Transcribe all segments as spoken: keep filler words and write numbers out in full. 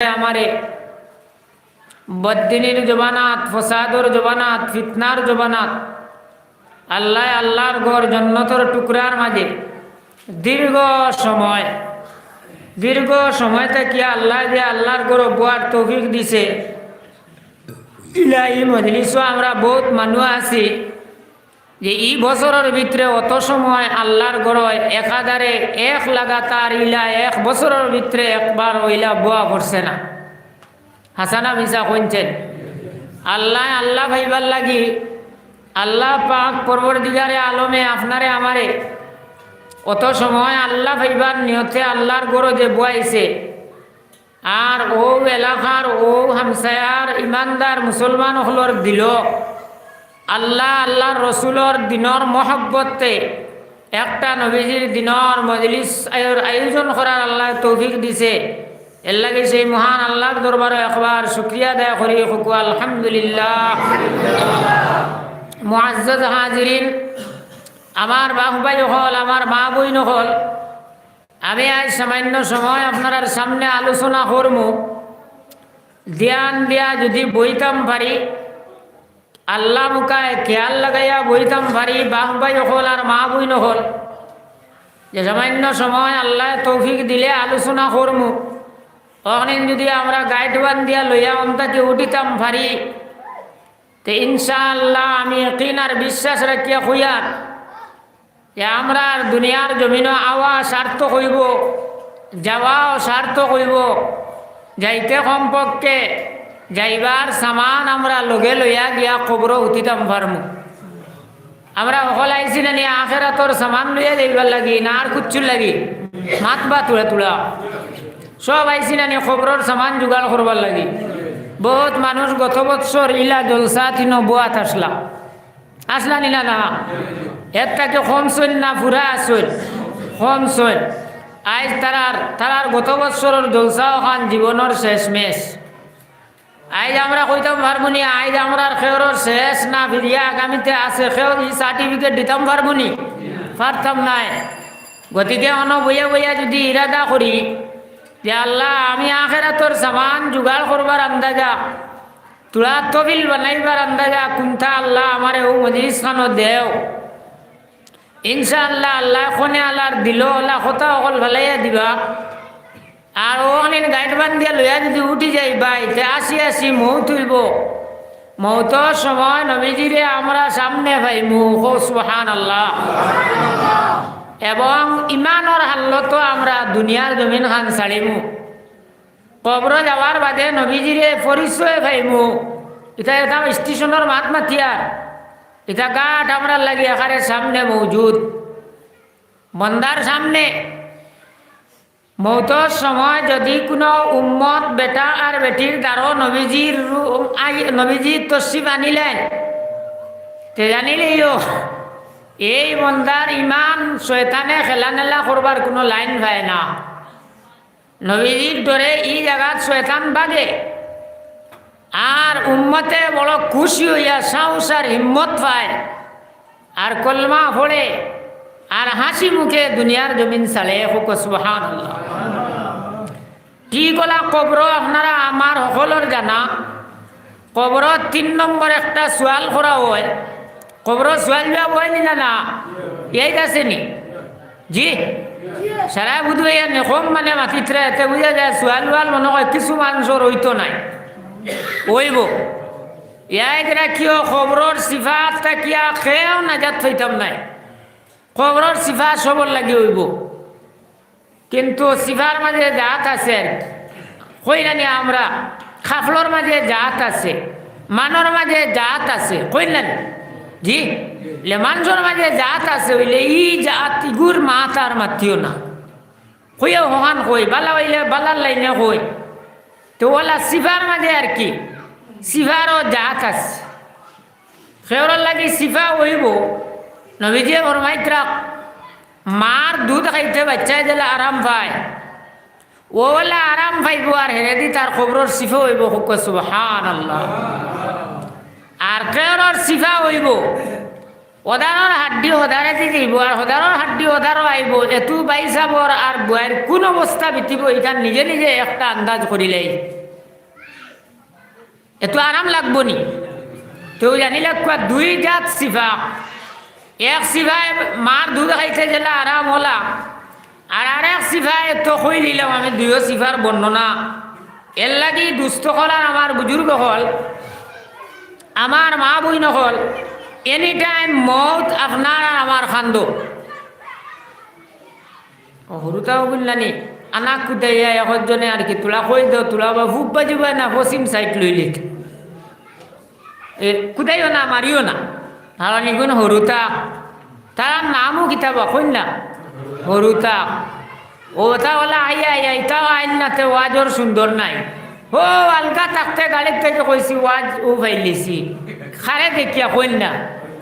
আমারে বদদিনির জমানাত, ফসাদর জমানাত, ফিতনার জমানাত আল্লায় আল্লার ঘর জন্নতর টুকরার মাঝে দীর্ঘ সময়, দীর্ঘ সময় থাকিয়া আল্লায় যে আল্লার ঘরো বওয়ার তৌফিক দিছে, ইলা ই মজলিসো আমরা বউত মানুষ আছি যে ই বছরর ভিতরে অত সময় আল্লার ঘরো একাধারে এক লাগাতার ইলা এক বছরর ভিতরে একবার অইলা বওয়া পড়ছে না। হাছা না মিছা কইন চাইন? আল্লায় আল্লা পাইবার লাগি, আল্লা পাক পরওয়ারদিগারে আলমে আপনারে আমারে অত সময় আল্লা পাইবার নিয়তে আল্লার ঘরো যে বওয়াইছে, আর অউ এলাকার অউ হামসায়ার ইমানদার মুসলমান অকলর দিলো আল্লা, আল্লার রসুলর দিনর মহব্বতে একটা নবীজির দিনর মজলিস আয়োর আয়োজন করার আল্লায় তৌফিক দিছে। এরলাগি সেই মহান আল্লার দরবারো একবার শুকরিয়া আদায় করি, কউক্কা আলহামদুলিল্লাহ। মুআজ্জাজ হাজিরিন, আমার বাপ ভাই অকল, আমার মা বইন অকল, আমি আইজ সামান্য সময় আপনারার সামনে আলোচনা করমু। ধ্যান দিয়া যুদি বইতাম পারি, আল্লা মুখায় খেয়াল লাগাইয়া বইতাম পারি, বাপ ভাই অকল আর মা বইন অকল, যে সামান্য সময় আল্লায় তৌফিক দিলে আলোচনা করমু, অখনিন যুদি আমরা গাইট বান্ধিয়া লইয়া অন থাকি উঠিতাম পারি, তে ইনশাআল্লাহ আমি ইয়াকিন আর বিশ্বাস রাখিয়া কইয়ার যে আমরার দুনিয়ার জমিনো আওয়া সার্থক অইবো, যাওয়াও সার্থক অইবো, যাইতে কমপক্ষে যাইবার সামান আমরা লগে লইয়া গিয়া কবরো হুতিতাম পারমু। আমরা অকল আইছি না নি আখেরাতর সামান লইয়া যাইবার লাগি, না আর কুচ্ছুর লাগি? মাতবা তুলা তুলা। সব আইছি না নি কবরর সামান জুগাড় করবার লাগি? বউত মানুষ গত বৎসর ইলা জলসাত ইনো বওয়াত আছলা। আছলা নি না, না? এর থাকি কম ছইন না পুরা আছইন? কম ছইন। আইজ তারার, তারার গত বৎসরর জলসা অখান জীবনর শেষমেশ। আইজ আমরা কইতাম পারমু নি, আইজ আমরার কেউরর শেষ না, ফিরিয়া আগামীতে আছে, কেউর ই certificate দিতাম পারমু নি? পারতাম নায়। গতিকে অনো বইয়া বইয়া যুদি ইরাদা করি যে আল্লা, আমি আখেরাতর সামান জুগাড় করবার আন্দাজা, তুলা তহবিল বানাইবার আন্দাজা কুন্তা আল্লা আমারে অউ মজলিস খানো দেও। ইনশাআল্লাহ, আল্লায় কনে আলার দিলো অলা কথা অকল ফালাইয়া দিবা। আর অখনিন গাইট বান্ধিয়া লইয়া যুদি উঠি যাই ভাই, তে আসি আসি মউত অইবো। মউতর সময় নবীজিরে আমরা সামনে পাইমু। কও সুবহানাল্লাহ। এবং ইমানর হালতো আমরা দুনিয়ার জমিন খান ছাড়িমু। কবরো যাওয়ার বাদে নবীজিরে পরিচয় পাইমু। ইটা একটা স্টেশনর মাত মাতিয়ার, ইটা ঘাট আমরার লাগি একারে সামনে মৌজুদ। বন্দার সামনে মউতর সময় যুদি কুনু উম্মত বেটা আর বেটির দ্বারো নবীজির রু-, আই-, নবীজির তশরিফ আনিলাইন, তে জানিলাইও, এই বন্দার ইমান শয়তানে খেলানেলা করবার কুনু লাইন পায় না। নবীজির ডরে ই জাগাত শয়তান ভাগে, আর উম্মতে বড় খুশি অইয়া সাহস আর হিম্মত পায়, আর কলমা পড়ে, আর হাসি মুখে দুনিয়ার জমিন ছাড়ে। কউক্কা সুবহানাল্লাহ। ঠিক অলা কবরো আপনারা আমার হকলর জানা, কবরো তিন নম্বর একটা সুয়াল করা অয়। কবরো সুয়াল জুয়াব অয় নি না, না? ইয়াদ আছে নি? জি? সারা বুধবাইয়া নি কম মানে মাতিত্রা, এতে বুঝা যায় সুয়াল উয়াল মনো অয় কিছু মানুষর অইতো নায়। অইবো। ইয়াদ রাখিও, কবরর সিফাত থাকিয়া কেউ নাজাত পাইতাম নায়। কবরর সিফাত সবর লাগি অইবো। কিন্তু সিফার মাঝে জাত আছে আর কি। কই না নি আমরা, খাফলর মাঝে জাত আছে, মানর মাঝে জাত আছে, কই না নি? জি, লে মানষর মাঝে জাত আছে, অইলে ই জাত ইগুর মাত আর মাতিও না। কইও হখান কই, বালা অইলে বালার লাইনে কই। তে অলা সিফার মাঝে আর কি, সিফারও জাত আছে। কেউরর লাগি সিফা অইবো। নবীজিয়ে ফরমাইত্রা, মার দুধ খাইতে বাইচ্চায় যেলা আরাম পায়, অলা আরাম পাইবো, আর হেরেদি তার কবরর সিফা অইবো। কউক্কা সুবহানাল্লাহ। আর কেউরর সিফা অইবো, হদারর হাড্ডি হদারে দি যাইবো, আর হদারর হাড্ডি হদারও আইবো। এতু ভাইসাবর আর বুয়াইর কুন অবস্থা বিতিবো, ইখান নিজে নিজে একটা আন্দাজ করিলাই। এতু আরাম লাগবো নি? তেউ জানি লাগবা দুই জাত সিফা। এক সিফায় মার দুধ খাইতে যেলা আরাম অলা, আর আরেক সিফায় তো কই দিলাম আমি দুইও সিফার বর্ণনা। এরলাগি দুস্ত অকল আর আমার বুজুর্গ অকল, আমার মা বইন অকল, any time মউত আপনার আর আমার কান্দো। ও হুরুতাও বুললানি, আনা কুদাইয়া একজনে আর কি, তুলা কই দেও, তুলা বা ফুব্বা যাইবা না পশ্চিম side লইলিত। এ, কুদাইও না, মারিও না। কারণ ইগুন হুরুতা। তারার নামও কিতা বা কইন না? হুরুতা। ও তা অলা আইয়া আইয়া, ইতাও আইন না তে ওয়াজর সুন্দর নাই। ও আলগা থাকতে গাড়ির থাকি কইছি ওয়াজ ও ফাইলিছি। কারে দেখিয়া কইন না?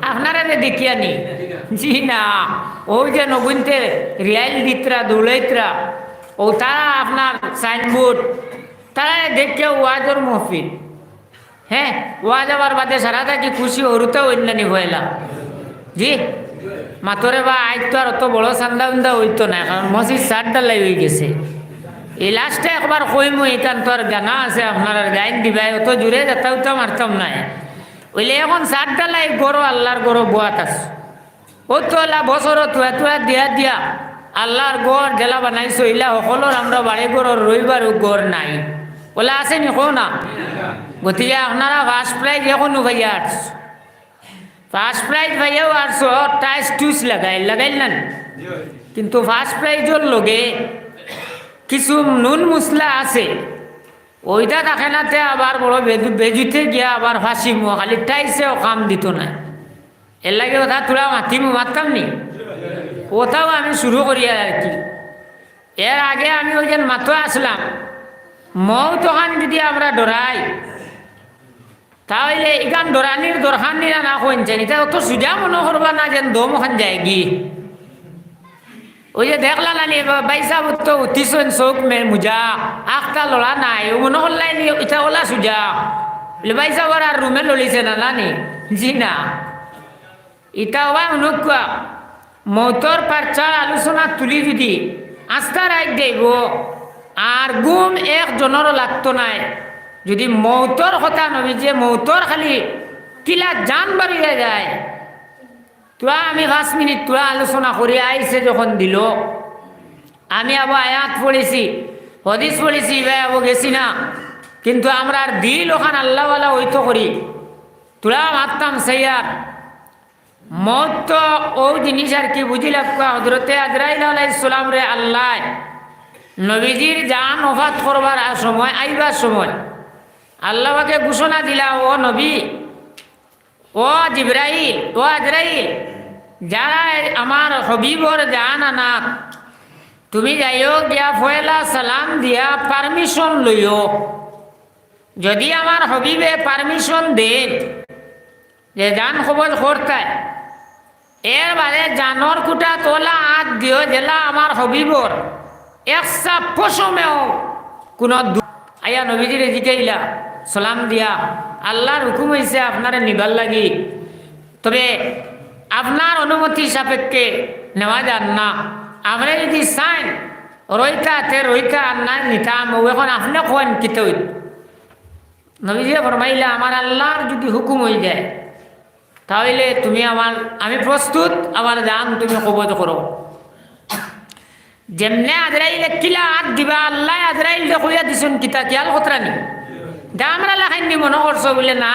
আপনারারে দেখিয়া নি? জি না। ও যে নগুনতে রিয়াইল দিতরা, দৌড়াইতরা। ও তারা আপনার signboard, তারারে দেখিয়া ওয়াজর মহফিল। হ্যাঁ, ওয়াজ আবার বাদে সারা থাকি খুশি হুরুতা অইন্নানি পয়লা। জি, মাতরে বা আইজ তো আর অত বড় চান্দা উন্দা অইতো না, কারণ মসজিদ চার ঢালাই অইগেছে। এই last-এ একবার কইমু, ইখান তো আর জানা আছে আপনারার, গাইন দিবায়, অত জুরে যাতা উতা মারতাম নায়। অইলে এখন চার ঢালাই ঘরো, আল্লার ঘরো বওয়াত আছে। অত অলা বছরো থুয়া থুয়া দিয়া দিয়া আল্লার ঘর যেলা বানাইছো, ইলা হকলর আমরা বাড়ি ঘরর রইবারও ঘর নাই। অলা আছে নি, কও না? গতিকে আপনারা first prize এখনো পাইয়া আটছো। First prize পাইয়াও আটছো, টাইস টুইস লাগাইল, লাগাইল না নি? কিন্তু first prize-র লগে কিছু নুন মুসলা আছে, ওইটা থাকে না তে আবার বড় বেজু-, বেজুতে গিয়া আবার ফাঁসিমু, খালি টাইসেও কাম দিত না। এরলাগি কথা তুলা মাতিমু, মাততাম নি? কথাও আমি শুরু করিয়ার আর কি। এর আগে আমি ওই যে মাতো আসলাম, মউত অখান যদি আমরা ডরাই, তা অইলে ইখান ডরানির দরকার নি না, না কইনছেন? ইটা অত সুজা মনো করবা না যেন দম অখান যায়গি। ওই যে দেখলা না নি, বা-, ভাইসাব তো উঠিছইন চউখ মে-, মুজা, আখতা লড়া নাই, ও মনো করলাই নি ইটা অলা সুজা। বলে, "ভাইসাব আর রুমে লড়িছে না, না নি?" জি না। ইটা অবা হুনুক্কা, মউতর পারচার আলোচনা তুলি যদি আস্তা রাইত যাইবো, আর ঘুম একজনরও লাগতো নায়। যদি মউতর কথা নবী যে মউতর খালি কিলা জান বারইয়া যায়, তুরা আমি পাঁচ মিনিট তুরা আলোচনা করি আইছে যখন দিল, আমি আবো আয়াত পড়ছি, হাদিস পড়ছি, ইবায় আবো গেছি না, কিন্তু আমরার দিল অখান আল্লাহওয়ালা অইতো করি। তুরা মাততাম সাইয়ার, মউত তো অউ জিনিস আর কি বুঝি লাগবা। হযরতে আজরাইল আলাইহিস সালামরে আল্লায় নবীজির জান ওফাত করবার আ-, সময়, আইবার সময় আল্লাহ পাকে ঘোষণা দিলা, "ও নবী, ও জিব্রাইল, ও আজরাইল, যারা আমার হাবিবর জান আনাত, তুমি যাইও গিয়া পয়লা সালাম দিয়া permission লইও।" যদি আমার হাবিবে permission দেইন, যে জান কবজ করতায়, এর বাদে জানর কুটাত অলা আত দিও যেলা আমার হাবিবর একসা পশমেও কুনু দু-, আইয়া নবীজিরে জিকাইলা, সালাম দিয়া, "আল্লাহর হুকুম অইছে আপনারে নিবার লাগি, তবে আপনার অনুমতি সাপেক্ষে নেওয়া যার না। আপনে যদি চাইন, রইতা তে রইতা, আর নায় নিতাম, অউ অখন আপনে কইন কিতা অইতো?" নবীজিয়ে ফরমাইলা, "আমার আল্লাহর যদি হুকুম অই যায়, তা অইলে তুমি আমার, আমি প্রস্তুত, আমার জান তুমি কবজ করো।" যেমনে আজরাইলে কিলা আত দিবা, আল্লায় আজরাইলরে কইয়া দিছইন কিতা, খিয়াল কররা নি? ইটা আমরার লাখান নি মনো করছো বুলে না,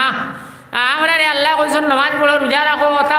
আমরারে আল্লায় কইছইন নমাজ পড়ো, রুজা রাখো, অতা